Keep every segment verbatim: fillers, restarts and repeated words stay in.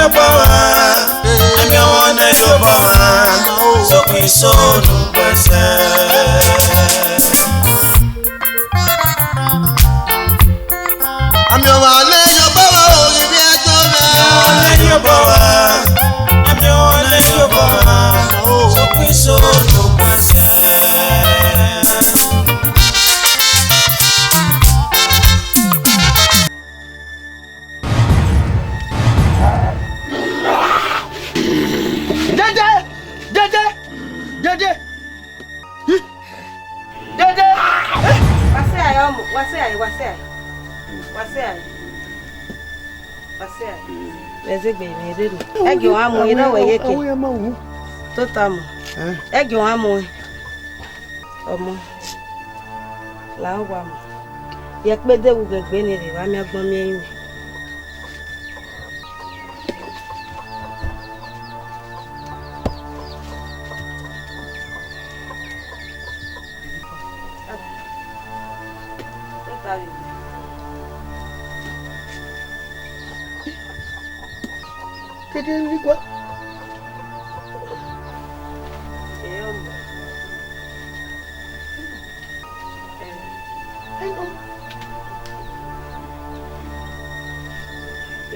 Ọba wa, ami ọmọ ne Ọba wa, sokun isonu gbẹsẹ. Ami ọmọ ne Ọba wa, o, ibi ẹjọ mẹ. Ọmọ ne Ọba wa, ami ọmọ ne Ọba wa, sokun isonu gbẹsẹ. Dede! Dede! Dede! Dede! Wa sẹ aye, ọmọ, wa sẹ aye, wa sẹ aye. Wa sẹ aye. Wa sẹ aye. Ẹzegbe, mẹ rre nẹ. Ẹgie ọmwa mu, erha wẹ ye ke. Tota mu. Ẹgie ọmwa mu. Ọmọ, la owa mu. Ye kpede vbe ughe egbe ne erha miẹn agbọn miẹn ẹrinmwi. Dede, vbe I gua?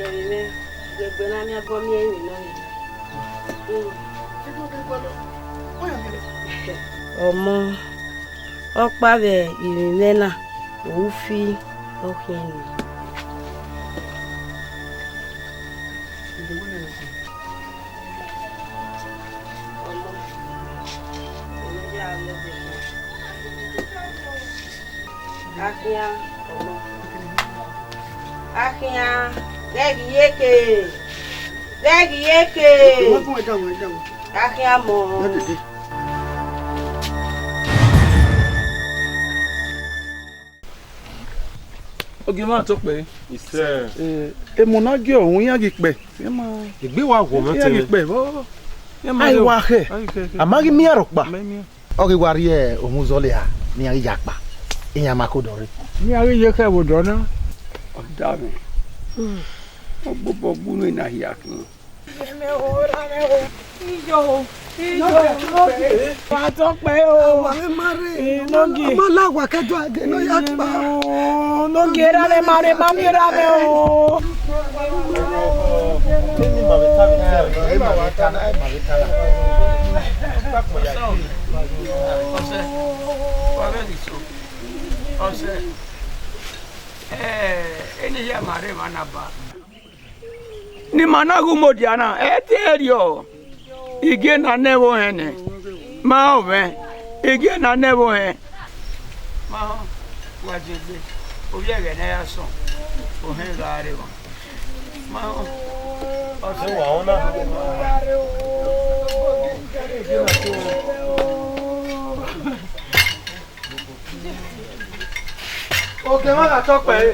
Ẹmwẹ, ẹgbẹ na miẹn agbọn miẹn ẹrinmwi nọ. Ọmọ, ọkpa vbe irinmwi na, ufi ọ khian nẹ. Akhian, akhian, ghẹ ghi ye ke, ghẹ ghi ye ke. Akhian mọ. Ogie mwa tokpẹ. Isẹ. Eh, emọ na gie ọhun iran ghi kpẹ. Iran ma, egbe wa wọ mwẹ iran ghi tẹmwẹ kpẹ vbọ. Iran ma ai rre o. Wa khẹ. Ai khẹ, khẹ. A ma ghi miẹn rhọkpa. Ma miẹn. Ọ ghi wa rrie ohun zọlẹ a, ne iran ghi ya kpa, iran ma ko dọ rre. Ne iran ghi ye khẹ vbe odọ na. Ọ da mwẹ. Ọ gbobọ gbu ne na hia khin. Iyo, iyo, wa tọ kpẹ o. Awa ma rre, inogie. Ma la wa kẹdua de ne ọ ya kpa. Inogie, erha mwẹ ma rre, ma miẹn erha mwẹ o. Ọsẹ, wa vẹ ni so. Ọsẹ, eh, eni hia ma rre emwa na ba. Ne ima na ghi mudia na, ẹ te rriọ. Igie na nẹ vbe ohẹn nẹ. Ma họn mwẹ, igie na nẹ vbe ohẹn. Ma họn, wa jegbe, ovbi ẹghẹ ne a ya sọn, ohẹn gha rre emwa. Ma họn, ọ sẹ wa họn na. Ogie mwa gha tọ kpẹre.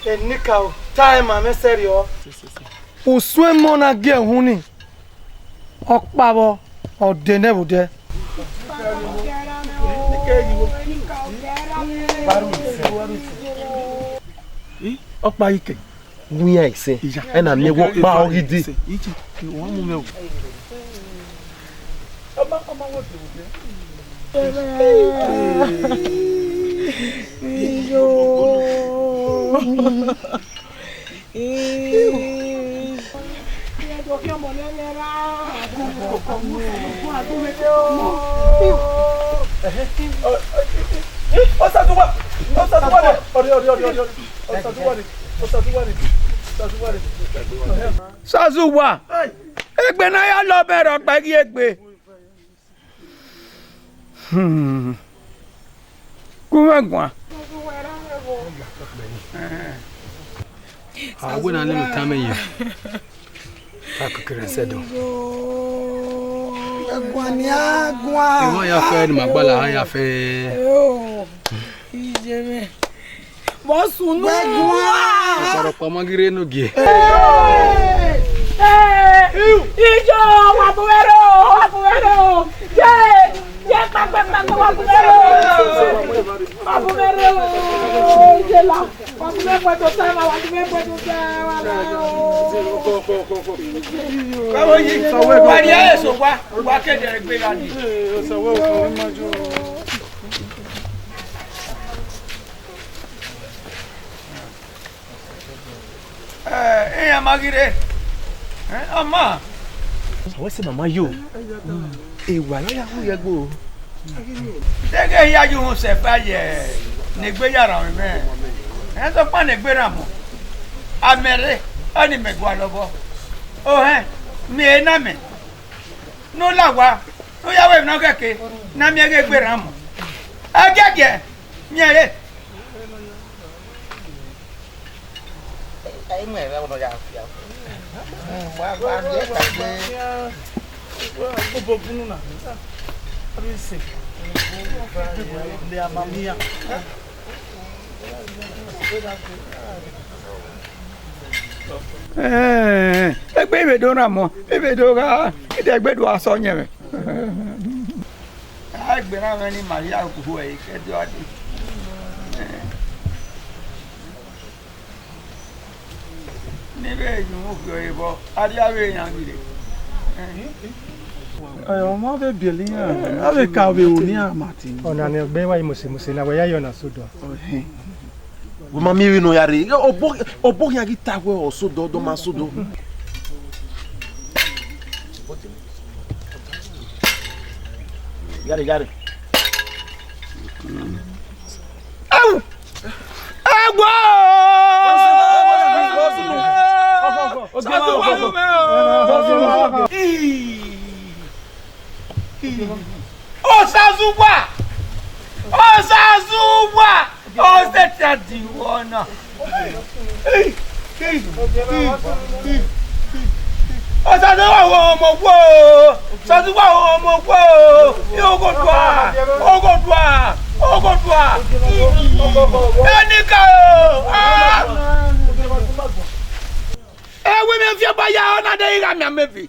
Enikaro, tae ma mwẹ sẹrriọ. Usun emọ na gie uhunmwu ni, ọ kpavbọ, ọ de nẹ vbe odẹ. Ih, ọkpa ghi ke. Wian ẹse, iya, ẹna miẹn wẹ ọkpa ọ ghi de. Ije, wa mu mwẹ o. Iyo. Osazuwa! Osazuwa! Ọrẹ, ọrẹ, ọrẹ, ọrẹ. Osazuwa rre. Osazuwa rre. Osazuwa rre. Sazuwa! Egbe ne a ya lọ bẹrẹ ọkpa ghi egbe. Hmm. Gu mwẹ guan. A wẹ na nene utan mẹ yan. Ka kekere sẹ dọ. Ẹ guan ni a guan. Emwa ya fẹ ne ima gbala, a ya fẹ. Iye mwẹ. Vbọ sunu. Wẹ guan. Ọkpọrọkpọ ma ghi rre ne ogie. Ee, iyo, wa bu mwẹ rre o, wa bu mwẹ rre o. Ye, ye, kpakpakpakpa, wa bu mwẹ rre o. Wa bu mwẹ rre o, iye la, wa bu mwẹ Pẹto ta ma wa, ni mẹ pẹto ta ma wa o. Báwo yìí? Wà á rí ayé sọ wá, wà á kéde ẹgbẹ́ ra ni. Ẹ, iran ma ghi rre. Ẹ, ọ ma. Wẹ sẹ ne a ma yo. Ewa na ya hu ye ẹgbo. Deghẹ hia ye uhunmwu sẹ ẹfe ye ne egbe ya rran mwẹ. Ẹ, sokpan ne egbe rran mọ. Amẹ rre, ọnii mẹ gualọ obọ. Ohẹn, miẹn ehe na mẹ. Ne u la owa, ne u ya ru emwi ne ọ khẹke, ne a miẹn ghe egbe rran mọ. Ẹgiẹgiẹ, miẹn ẹre. Ẹ, ẹ, imẹ rẹ ọnọ ya fia. Wa, wa, ye ta gbe. Obo bunu na. Let me see. Le amamiya. Ẹn, egbe vbe do rhan mọ, vbe do gha, idẹgbe do a sẹ ọyẹnmwẹ. A gbe na mwẹ ne Maria hu ẹre ke ẹdẹ ọre. Ne vbe yu mu khian ẹre vbọ, a dia vbe iran ghi rre. Ẹ, ọ ma vbe biẹlẹ iran, a vbe ka vbe ru ne iran ma ti. Ọna ne ọ gbe wa mose mose na, wẹ ya ye ọna sẹ odọ. Wẹ ma miẹn emwi ne ọ ya rre, obọ, obọ khian ghi ta wẹ ọ sẹ odọ, ọ ma sẹ odọ. Yare, yare. Au! Ẹgbẹe! Osazuwa! Osazuwa! Ọ sẹtin a di wọ na. Osazuwa ho ọmọ wo. Osazuwa ho ọmọ wo. Oghodua. Oghodua. Oghodua. Enika o. Ah! Ẹwẹ mẹ fi ọba ya, ọ na de gha miẹn mẹ vi.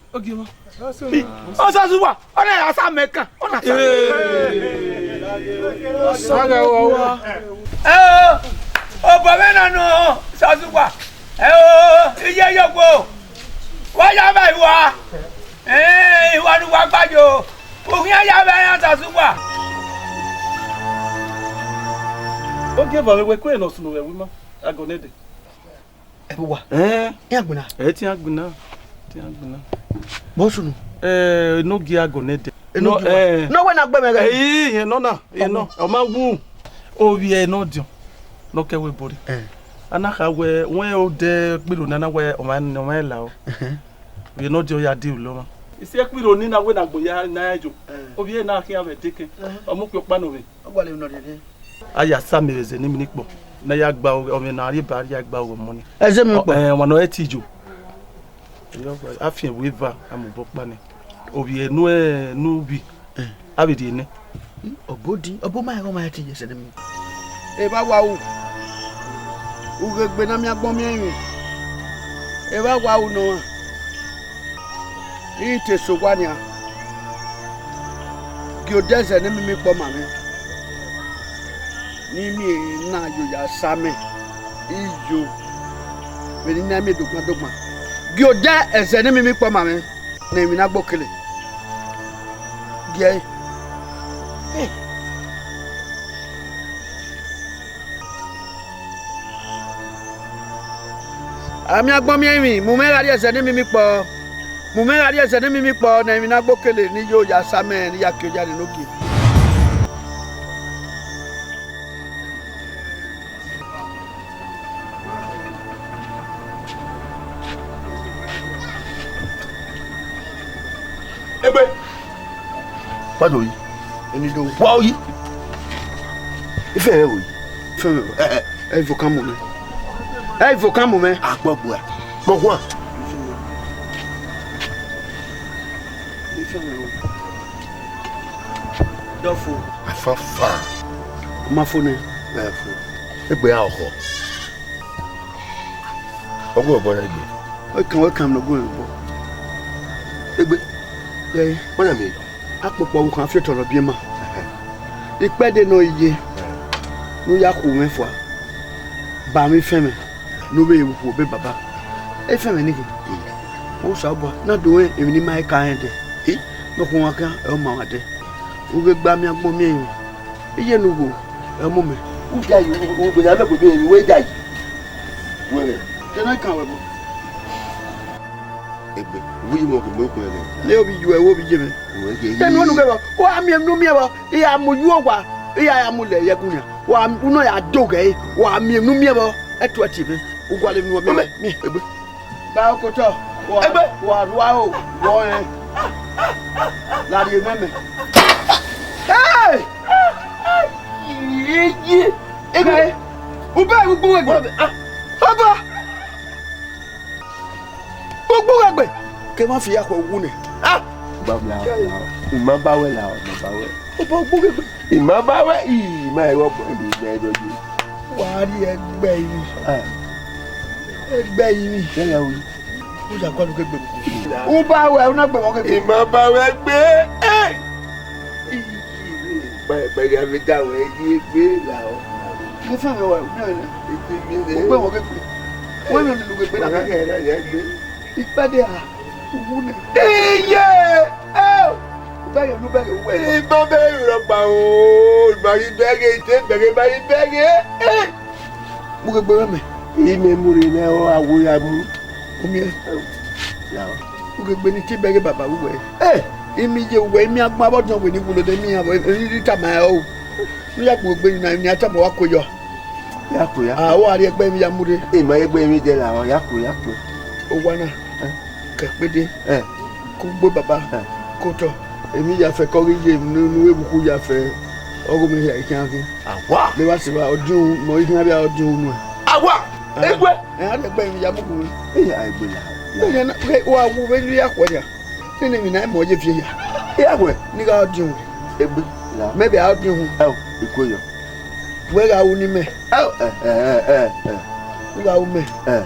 Osazuwa, ọ na ya sa mẹ kan, ọ na sa mẹ. Agha wa wa. Ẹ o, obọ mwẹ na nọ, Osazuwa. Ẹ o, iye yogbo. Wa ya vba ihua. Ẹ, ihua ne uwa gba yo. Ukhian ya vbe iran, Osazuwa. Ogieva, vbe wẹ ku ẹre ne ọ sunu vbe ẹvbo ima, Agọnẹdẹ. Ẹvbo uwa. Ẹn. Iran gbinna. Ẹ, te iran gbinna. Te iran gbinna. Vbọ sunu? Ẹ, Enogie Agọnẹdẹ. Enogie uwa. Ẹ. Ne ọ wẹ ne a gbe mwẹ ghe? Ẹ, irẹn nọ na, irẹn nọ. Ọ ma wu. Ovbi ẹre ne ọ diọn, ne ọ ke ẹvbo ebo rre. Ẹn. A na kha wẹ, wẹ odẹ Kpiro na na wẹ ọmwa, ọmwa ẹre la o. Ẹhẹn. Ovbi ẹre ne ọ diọn ya dee ulọmwa. Isi Kpiro ni na wẹ ne agbọn ya na ya yo. Ẹn. Ovbi ẹre na khian vbe ẹdẹkẹn. Ẹhẹn. Ọ mu okpia ọkpa nọ vbe. Ọ gualọ emwi ne ọ rhiẹnrhiẹn. A ya sa amẹ vbe ẹzẹ ne Eminikpọ, ne a ya gba ọmwẹ ne a rhie ba, a ya gba ọmọ ni. Ẹzẹ Eminikpọ? Ẹ, ọmwa ne ọ re ẹtin yo. A fian ẹvbo eva, a mu obọ ọkpa nẹ. Ovbi ẹre ne, ne ubi, a vbe rhie nẹ. Obodi, obọ ma rẹn ọmwa ẹtin ye ẹzẹ ne Eminikpọ. Evba wa ru, u ghe egbe ne a miẹn agbọn miẹn emwi. Evba wa ru nọ ọmwa. I te sẹ owa nian, gie odẹ ẹzẹ ne Eminikpọ ma mwẹ, ne I miẹn ehe na yo ya sa amẹ, I yo, vbene I na miẹn dogban dogban. Gie odẹ ẹzẹ ne Eminikpọ ma mwẹ, ne emwi na gbe okele. Gie ẹre. A miẹn agbọn miẹn emwi, mu mwẹ gha rrie ẹzẹ ne Eminikpọ. Mu mwẹ gha rrie ẹzẹ ne Eminikpọ, ne emwi na gbe okele ne I yo ya sa amẹ, ne I ya kie oya ne Enogie. Egbe. Wa do yi. Eni do. Wa yi. Ife rẹ wo yi. Ife rẹ. Ẹ, ẹ, ẹ, ivo kan mu mẹ. Ẹ, ivo kan mu mẹ. Agbọgbua. Mọ guan. Ife rẹ wo. Dọfo. Afafa. Ọ ma fo nẹ. Ẹ fo. Egbe a ọkhọ. Ọ gu obọ na egbe. Ọ kan, ọ kan ne ọ gu obọ. Egbe. Ẹ. Wọ́n yà mí. Akpọkpọ ọvbokhan fi otọ nọ biẹ ima. Ikpẹdẹ ne ọ ye, ne u ya khu mwẹ fua, ba mwẹ ifẹnmwẹ. Ne u vbe ru ukhuo be baba. Efẹn mwẹ nighe. Osanobua, na do rẹn emwi ne ima i ka rẹn dẹ. Nọkhua khian, ẹ ọ ma mwa dẹ. U ghe gbe amiangbọn miẹn emwi. Iye ne u gho, ẹ ọ mu mẹ. U da yi, u gbe ya mẹ kpo emwi, wẹ da yi. Wẹ rẹ. Kẹ na kan wẹ bọ. Egbe, u yi mọ ke mo kue rẹ. Le obi yu ẹ, wo bi ye mẹ. Wẹ ye. Kẹ nu ọnu kẹ bọ. Wa miẹn emwi ne u miẹn vbọ. I ya mu yu owa, I ya, ya mu lẹ ye ẹgun nian. Wa, u nọ ya do ghẹ, wa miẹn emwi ne u miẹn vbọ. Ẹtuẹ tie mẹ. U gualọ emwi ne u miẹn. Egbe. Ba okotọ, wa, egbe, wa rua o, wọ rẹn. Larriọ emwẹ mẹ. Hey! Iye, iye. Egbe. Ubẹ ugbu egbe. Ah. Baba. Ugbu egbe. Ke ma fi ya khọ wu nẹ. Ah. Ba bla. Ima ba wẹ la, ima ba wẹ. Uba ugbu egbe. Ima ba wẹ, ima ẹghẹ ọgbọ, ima ẹghẹ ọgbọ. Wa rhie ẹgbẹ iri. Ah. Ẹgbẹ iri. Yẹ ya wi. U ya kọlu ke gbe. U ba wẹ, u na gbe wọn ke gbe. Ima ba wẹ gbe. Eh! Ba, ba, ya vbe da wẹ ye gbe la o. Ke fẹn wẹ wa, u gbe wọn ke gbe. Wẹ mẹ ne u gbe na. Ba ya gbe. Ikpẹdẹ a, u wu nẹ. Iye! Eh! U bẹghe, u bẹghe, u wẹ. Ibọ bẹghe rhọkpa o, ima ghi bẹghe, ite bẹghe, ima ghi bẹghe. Eh! Mu ghe gbe mwẹ mẹ. Imẹ mu rre nẹ, ọ a wo ya mu. U miẹn? Mu ghe gbe ne I te bẹghe baba vbe uwẹ. Eh! Imi ye uwẹ, imi agbọn avbe ọdiọn wẹ ne I wulo nẹ, imi iran vbe, eni rhie tama ẹre o. Ne u ya gbe egbe ni na, emwi ne a tama, wa kue yọ. Ya kue, ya kue. A, wa rhie ẹgbẹe emwi ya mu rre. Ima rhie ẹgbẹe emwi dẹ la, ọ ya kue, ya kue. Owa na, eh, ke kpede, eh, ke ugbo baba, eh, ke otọ. Emwi ya fẹ ke ọ ghi ye emwi ne, ne u vbe vbe ukhu ya fẹ, ọghe mwẹ hia i khian ghi. Awa! Ne wa sẹ evba, ọdiọn unu, mẹ ọ i khian vbe ọdiọn unu. Awa! Ah, egbe! Ẹ, a rhie ẹgbẹe emwi ya mu gun. Iya, egbe la. Wa wu vbene I ya khuẹ nia. Nene emwi na mẹ ọ ye viẹ hia. Iya wẹ. Ne I gha ọdiọn. Egbe la. Mẹ vbe a ọdiọn unu. Ẹ o, I kue yọ. Wẹ gha ru ne imẹ. Ẹ o, ẹ, ẹ, ẹ, ẹ, ẹ. U gha ru mẹ. Ẹ.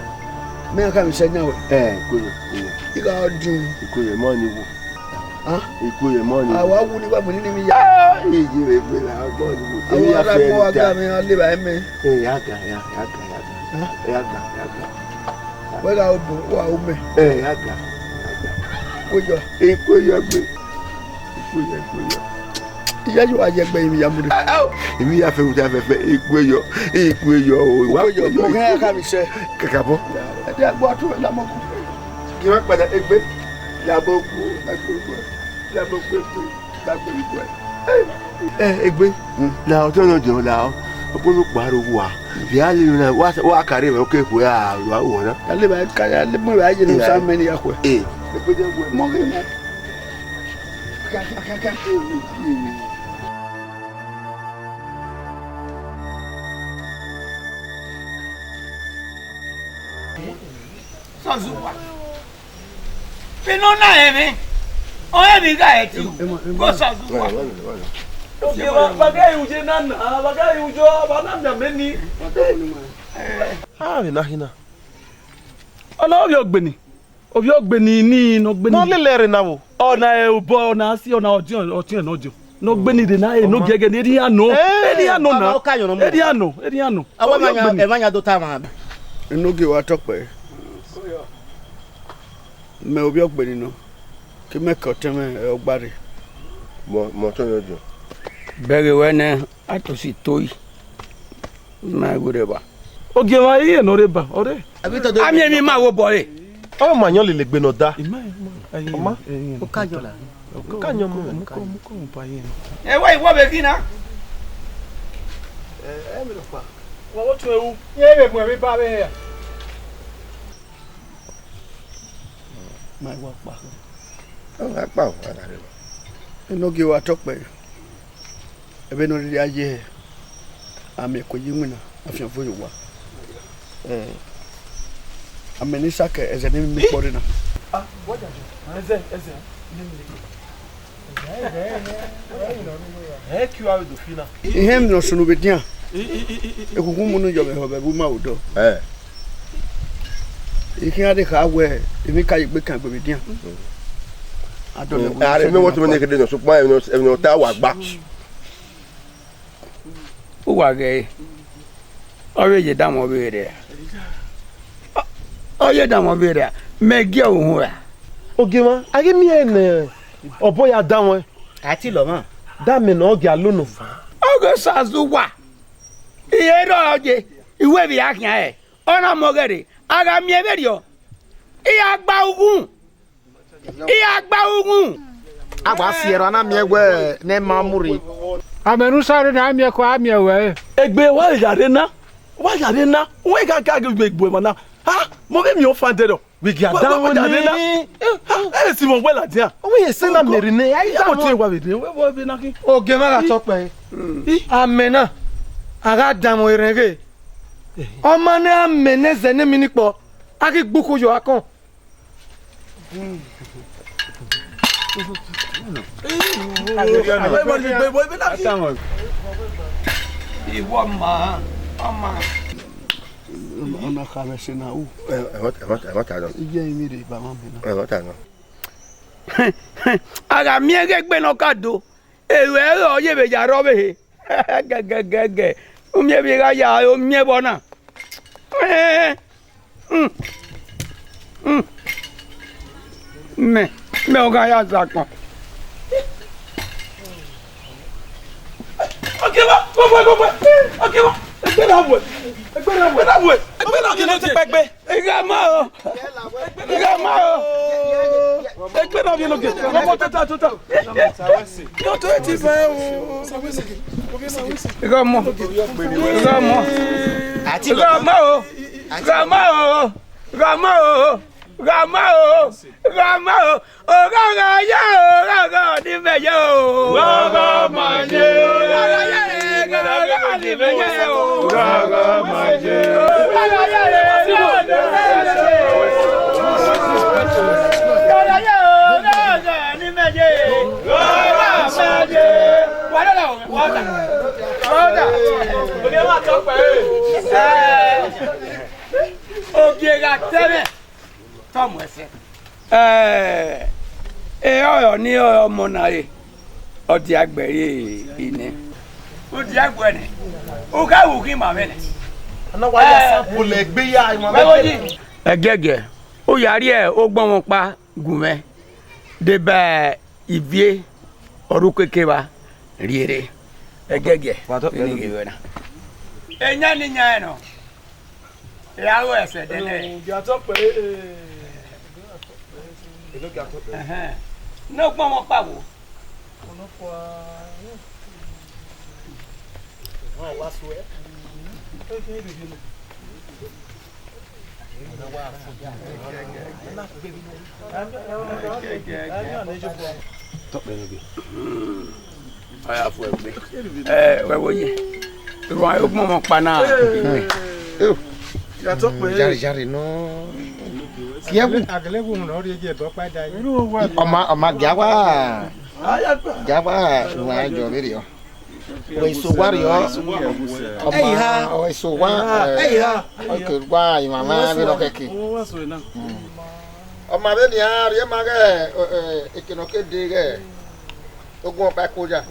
Mẹ gha khama sẹ yan wẹ. Ẹ, I kue yọ, I kue yọ. I gha ọdiọn unu. I kue yọ, mọ ni wo. Ah? I kue yọ, mọ ni wo. A wa wu ni wa mu nene emwi ya. Ah, I ye vbe egbe la, mọ ni wo. A wa ra mọ wa ga mẹ, a leva mẹ. Ẹ, ya ga, ya, ya ga, ya ga. Ah? Ya ga, ya ga. Wẹ gha obọ, wa ru mẹ. Ẹ, ya ga, ya ga. Kue yọ. I kue yọ egbe. I kue yọ, I kue yọ. Iyayi wa ye ẹgbẹe emwi ya mu rre. Au! Emwi ya fẹ, emwi ya fẹ, fẹ, I kue yọ, I kue yọ o, I wa kue yọ. Mọ ghe ya khama sẹ. Kakabọ. Ẹdẹ agbọn tu wẹ lamọ ku. Ghi wa kpada egbe. Lamọ ku, lamọ ku, lamọ ku egbe, lamọ ku egbe. Ẹ, egbe, la ọtẹn nọ jẹun la ọ, ọkpọnọ kparo wa. Via le na, wa, wa kare vbe oke kue a, wa wọ na. Ka le ba, ka ya le mu ba ye no sa mẹ ni ya kue. Eh. Mọ ghe mọ. Sọzuwa. Vbene ọ na rẹn mwẹ, ọ rẹn mwẹ gha ẹtin, vbe Osazuwa. Ogie, vbe a gha ru ye na na, vbe a gha ru ye, vbe a na miẹn amẹ ni. A vbe na khin na. Ọ na ovbi ọgbeni, ovbi ọgbeni ni, ne ọgbeni. Ne ọ lele ẹre na vbo? Ọ na re obọ, ọ na si, ọ na ọdiọn, ọtiẹn ne ọdiọn. Ne ọgbeni rre na, e, ne ogie ẹghẹ ni, erriọ iran nọ. Eh, erriọ iran nọ na. Erriọ iran nọ, erriọ iran nọ. Avbe ovbi ọgbeni. Emwa yan do ta mwa. Enogie wa tọkpẹ. Mẹ ovbi ọgbeni nọ, ke mẹ ke ọtẹn mwẹ ọgba rre. Mọ, mọ ọtẹn mwẹ ọdiọn. Bẹghe wẹ nẹ, a to si toi, ma werriẹ ba. Ogie mwa iye ne ọ rre ba, ọ rre. A miẹn emwi ma vbe obọ re. Ọ ma yan lele egbe ne ọ da. Ima, ima, aye, ọ ma. Aye, okayọ la. Okayọ mu. Mu kọ, mu kọ, mu kọ, mu kọ, mu kọ, mu kọ, mu kọ, mu kọ. Ẹ wẹ, iwọ vbe khin na? Ẹ, ẹ mi nọ kpa. Wọ vbe tuẹ ru. Ye vbe mu ẹmwẹ ba vbe hẹ. Ma wa kpa. Ọ gha kpa o, a gha rre. Enogie wa tọkpẹ. Ẹvbo ne ọ rhirhi a ye hẹ, a miẹn ẹko ye iwinna, afianvo ye owa. Eh, a miẹn ne I sa ke ẹzẹ ne emwi miẹn kpọ rre na. Ah, ẹzẹ, ẹzẹ, ne emwi miẹn kpọ. Ẹ, kẹ u ave do fi na. Ihe emwi ne ọ sunu vbe edian. I, i, i, i, i. Ekhukhu mu ne yọ vbe ehọ vbe ẹvbo ima vbe odọ. Eh. I khian rhe kha wẹ, emwi ka ye egbe kan egbe vbe edian. A dọlẹ wẹ. Are mẹ wọtọ mẹ ne kede nọ, sokpan emwi ne ọ ta wa gba. Uwa ghẹ, ọ vbe ye danmwẹ ọ vbe rre. Ọ ye danmwẹ vberra, mẹ gie uhunmwu ra. Ogiemwa, a ghi miẹn ne ọbọ ya danmwẹ. A ti lọ mwa. Danmwẹ ne ọ gia lo nọ fan. Ọ ghe sa zẹ uwa. Ihe rrọọ je, iwẹ vbe ya khian hẹ. Ọ na mu ọghẹe rre, a gha miẹn vberriọ. I ya gba ughun. I ya gba ughun. A wa si ẹre, a na miẹn wẹ ne ma mu rre. Amẹ ne u sa rre na, a miẹn kọ, a miẹn wẹ. Egbe wa ya rre na, wa ya rre na, wẹ gha gha gbe egbe emwa na. Ha, mo vbe miẹn ọfan dẹrọ. Wẹ gia da wọn ya rre na. Ha, ẹ si wọn wẹ ladian. Ọ wẹ ye sẹ na mẹ rre nẹ, a i ya da mo wọn. Tie wa vbe de, wẹ wẹ vbe na khin. Ogiemwa gha tọ kpẹre. Amẹ na, a gha danmwẹ erhẹn ghe. Ọ ma ne amẹ ne zẹ ne emwi ni kpọ, a ghi gbe ukhu yọ akọn. Iwọ ma, ọ ma. Ọ na kha vbe ẹse na ru. Ẹ, ẹmwata, ẹmwata, ẹmwata nọ. Iye ẹrinmwi rre ba mwa mẹ na. Ẹmwata nọ. A gha miẹn ghe egbe ne ọ ka do, erriọ ẹre ọ ye vbe ya rre ọvbehe. Gẹgẹgẹgẹ, u miẹn vbe I gha ya aro miẹn vbọ na. Ẹn, mm, mm. Mẹ, mẹ ọ gha ya zakọn. Ọkiẹmwa, gọmọ, gọmọ, ọkiẹmwa, egbe na wẹ, egbe na wẹ, egbe na wẹ, egbe na wẹ. Ọkiẹmwa ti pẹ gbe. I gha ma o. I gha ma o. Egbe na vbiẹ nọ gẹ. Ọmọ tota, tota. Yọ to eti ma o. I gha ma. I gha ma. I gha ma o. I gha ma o. I gha ma o. I gha ma o. I gha ma o. Oghọghọ ye, oghọghọ ni mẹ ye o. Oghọghọ ma ye. Oghọghọ ye, oghọghọ ni mẹ ye o. Oghọghọ ma ye. Oghọghọ ye, oghọghọ ni mẹ ye o. Oghọghọ ye, oghọghọ ni mẹ ye. Oghọghọ ma ye. Wa dada o, wa dada. Wa dada. Oge wa tọ pẹ. Eh. Ogie gha tẹmwẹ, tọ mu ẹsẹ. Ẹ, e ọrọ ni ọre ọmọ na re, ọ dia gbe ẹre nẹ. U dia gbe nẹ, u gha ru khin ma mwẹ nẹ. A na wa ya sa bọlẹ egbe ya, ima mwẹ. Ẹgiẹgiẹ, u ya rhie ogbọnmwọkpa gu mwẹ, deba ivie ọre ukeke evba rhie rre. Ẹgiẹgiẹ, wa tọ pẹrẹ vbene I ghi ruẹ na. Eyan ne iyan rẹn nọ. Ẹ a ru ẹsẹ dẹnẹ. Ẹhẹn. Ne ọgbọnmwọkpa wo? Ọ ya fo egbe. Ẹ, wẹ wo ye. Ruan ogbọnmwọkpa na. Jare, jare nọ. Kiẹ wu. Ọ ma, ọ ma gia wa. Gia wa, ruan jọ vberriọ. Wẹ isowa rriọ. Ọ ma, ọ isowa. Ọ ke gua imama vbe nọ kẹke. Ọ ma vbene iran rhie ma ghẹ, ẹ, ẹ, eke ne ọ ke dee ghẹ. Ogun ọkpa ẹko ya.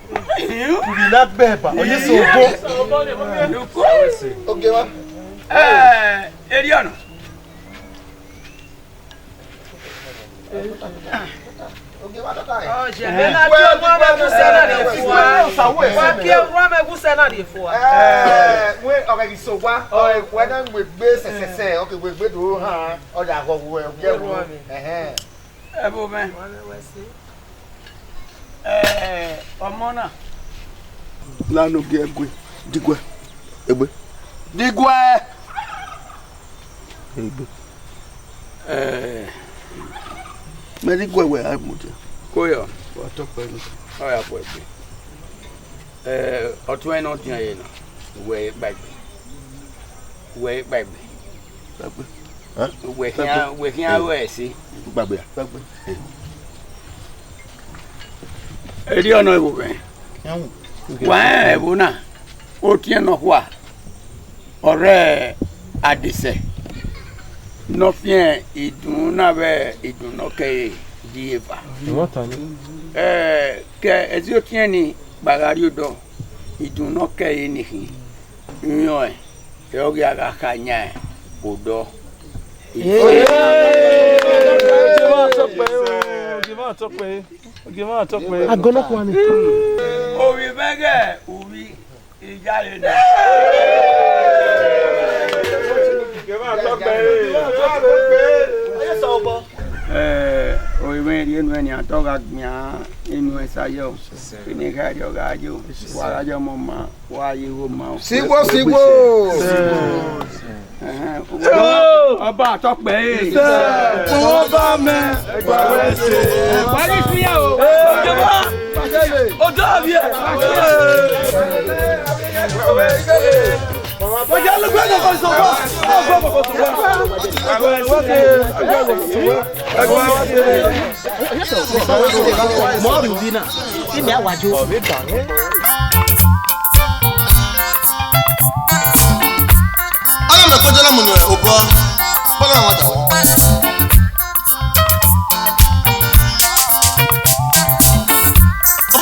Uvbi na gbẹ ba, ọ ye sẹ obo. Ogie wa. Ẹ, erriọ nọ. Ogie wa dọta ẹ. Ọ, jẹ, mẹ na gie orhuan mwẹ gu sẹ na rhie fua. Wa gie orhuan mwẹ gu sẹ na rhie fua. Ẹ, wẹ ọghe ghi sẹ owa, ọ, wẹ na mu egbe sẹsẹsẹ, ọ ke wẹ egbe do han, ọ ya ghọghọ wẹ, ọ gie ẹvbo. Ẹhẹn. Ẹvbo mwẹ. Ẹ, ọmọ na. Lanu gie ẹgue, diguẹ, egbe. Diguẹ! Egbe. Ẹ, mẹ diguẹ wẹ a mudia. Koyọ. Wa tọ pẹrẹ. Ọ ya fo egbe. Ẹ, ọtuẹn ne ọ dian ye na, wẹ i kpaegbe. Wẹ i kpaegbe. Kpaegbe. Ẹ? Wẹ khian, wẹ khian ru ẹse. Kpaegbe a? Kpaegbe. Erriọ nọ ẹvbo mwẹ. Wa rẹn ẹvbo na, otiẹn nọkhua, ọ rre adesẹ, ne ọ fian idun na vbe idun ne ọ kẹre ye eva. Ẹ, ke ẹzi otiẹn ni kpao gha rrie odọ, idun ne ọ kẹre ni khin, irẹn ọnrẹn, ọ ghi a gha kha yan odọ. Agọnọkhuani. Ovbi mwẹ ghẹ uvbi iyare na. Eh, ovbi mwẹ rhie enu ẹn nian, te ọ gha gbian enu ẹn sa yọ. Eni kha rriọ gha yo, wa gha yo ọmọ ma, wa ye igho ma. Sigbo, sigbo. Ẹhẹn, ọba Atọkpẹre. Ọba mẹ. Wa ghi fi ya o. Odọ vbiẹ. Mọ rhie uvbi na, imẹ a wa yo. Ọna mẹ kọjọ na mu nẹ obọ, kọjọ na ma ta.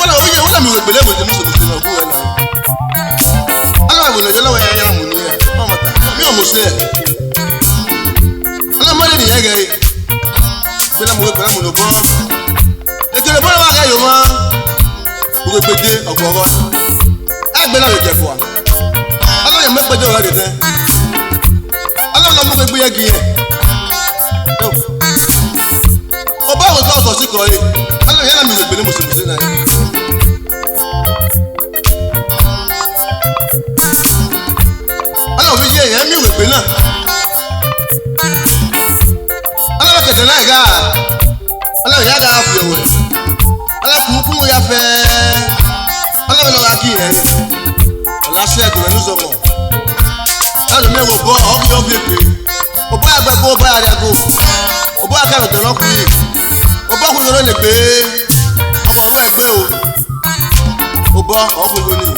Ọna ovbi ye, wẹ na miẹn uwegbe ne wẹ de mu sẹ, mu sẹ ne ọ gu wẹ na. Ọna wẹ ne ọ ya mu ni, ọ ma ta. Mi ọ mu sẹ. Ọna ma rhie ẹghẹ re. Vbene a mu egbe na mu ne obọ, ekene obọ na gha yo mwa, uwegbe de ọguọghọ. Egbe na vbe jẹ fua. Ọna ya mu egbe de ọghe nẹ. Ọna na mu egbe ye gie. Obọ vbe otọ otọ sikọ re. Ọna ya na miẹn egbe ne mose mose na. Ọna ovbi ye, ẹ miẹn uwegbe na. Ọna vbe kẹdẹ na gha, ọna vbe ya gha fi owẹ. Ọna kumukumu ya fẹ. Ọna vbe lọ gha gie ẹre. Ọ la sẹ ẹdẹ ne uzọmọ. Ọna miẹn wẹ obọ, ọ ghi ọ viọ egbe. Obọ ya gbe ẹko, obọ ya rria ẹko. Obọ ya kẹrẹ ọdọ ne ọ khui. Obọ khui ne ọ rre ne egbe. Ọ wa wẹ egbe o. Obọ, ọ khui gho nii.